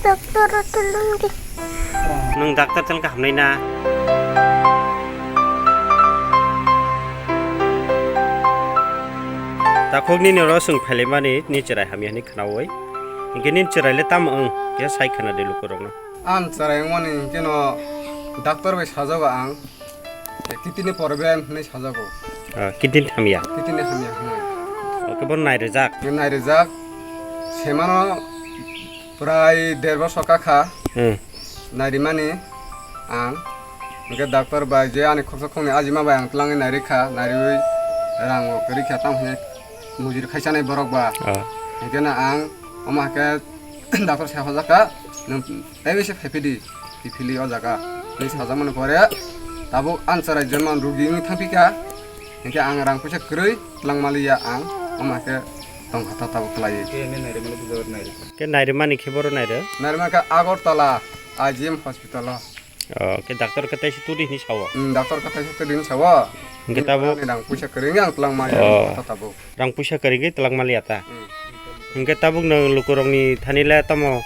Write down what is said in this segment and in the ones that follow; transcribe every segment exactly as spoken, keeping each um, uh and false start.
Doctor o tulung di. Nwng doctor thang kha hamnai na? Takhuk nini oro chwng phailaimani ni chwrai hamya hwnwi khwnaui. Hinkhe nini chwrai le tamo wng? Kisa sai khwna di lukurokno. Ang chwrai wngmani hinkhe no doctor bai sajago ang. Kidney problem hwnwi sajago. Ah, kidney hamya. Kidney hamya hwnwi. Oke, bo nairijak. Nairijak. Semano prai der bosor kakha. Hmm. Nairimani ang. Hinkhe doctor bai je ani khoksa khokni ajima bai ang twlangwi nairikha. Nairiwi rang rok rikha tamo hwnwi mujur khaisa nai borok ba. Ah. Hinkhe no ang omo hakhe doctor sai hojak kha, nwng tei bai se phai phidi, kiphilwi o jaga. Tei sajakmani pore tabuk ang chwrai jonmani rugi wngwi thang phi kha, hinkhe ang rang puisa kwrwi twlang maliya ang, omo khe tong kha ta tabuk twlaiwi. Khe nairimani khe boro nairo? Nairima khe Agartala I G M hospital o. Oh, khe doctor khe teisa turi hini sao? Hmm, doctor khe teisa turi hini sao. Hinkhe tabuk? Ani rang puisa kwrwi wngwi ang twlang maliya, oh, kha ta tabuk. Rang puisa kwrwi khe twlang maliya ta. Hmm. Hinkhe tabuk nwng lukurokni thani le tamo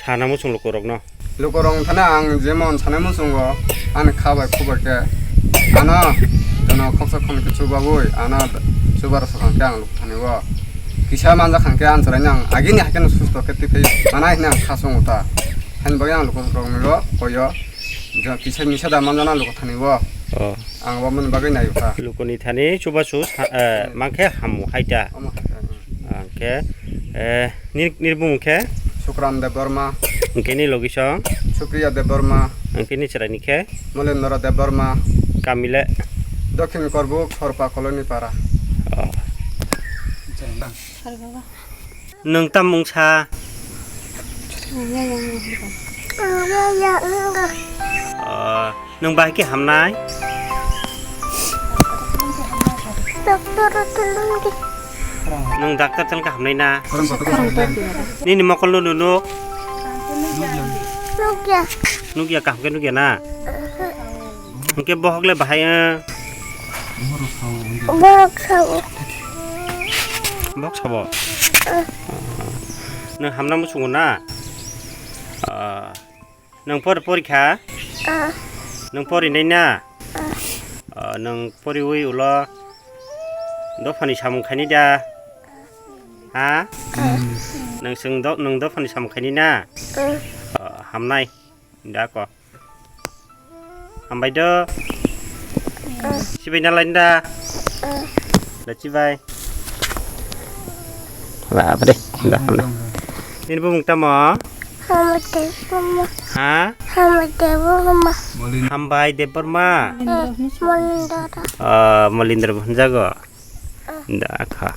sana muchung lukurokno? Lukurokni thani ang jemon sanai muchungo ani kha bai khu bai khe ano jono khoksa khoknwi khe chubaui ano chubar swkang khe ang luku thani o kisa manja khang khe ang chwraino ang agini hai kheno susto khe twi phai manai hwnwi ang kha chungo ta. Haini bagwi ang lukurokno koi o. Ja, kisa misa da manjana luku thani bo. Oh. Ang bo mani bagwi nayo kha. Lukuni thani chubachu sa-, eh, hmm, mankhe hamu hai ta. Omo hai ta, hmm. Angkhe, eh, nir-, nirbumung khe? Sukram Debbarma. Angkhe ni logi song? Supriya Debbarma. Angkhe ni chwraini khe? Molendra Debbarma. Kami le? Dokhin Korbuk, Sorpa Colony Para. Oh. Nwng tamo wngsa? Oh, nwng bahai khe hamnai? Doctor o tulung di. Nwng doctor thang kha hamnai na? Nini mokol no nunu? Nukya. Nukya, kaham khe nukya na? Hwnkhe bohok le bahai, eh? Borok sao. Bok sabo. Eh. Nwng hamna muchungo na? Ah, nwng por porikha? Ah. Nwng porinai na? Ah. Ah, nwng poriwi ulo dophani samung khainai da? Ha? Ah. Nwng chwng do-, nwng dophani samung khainai na? Ah. Ah, hamnai. Da ko. Hambai do. Sibai na lain da. Da sibai. Ba bre. Da, da. Nini bumung tamo? Hambai Debbarma. Ha? Hambai Debbarma. Hambai Debbarma. Eh, Molindra. Ah, Molindra bo hwnjago. Da kha.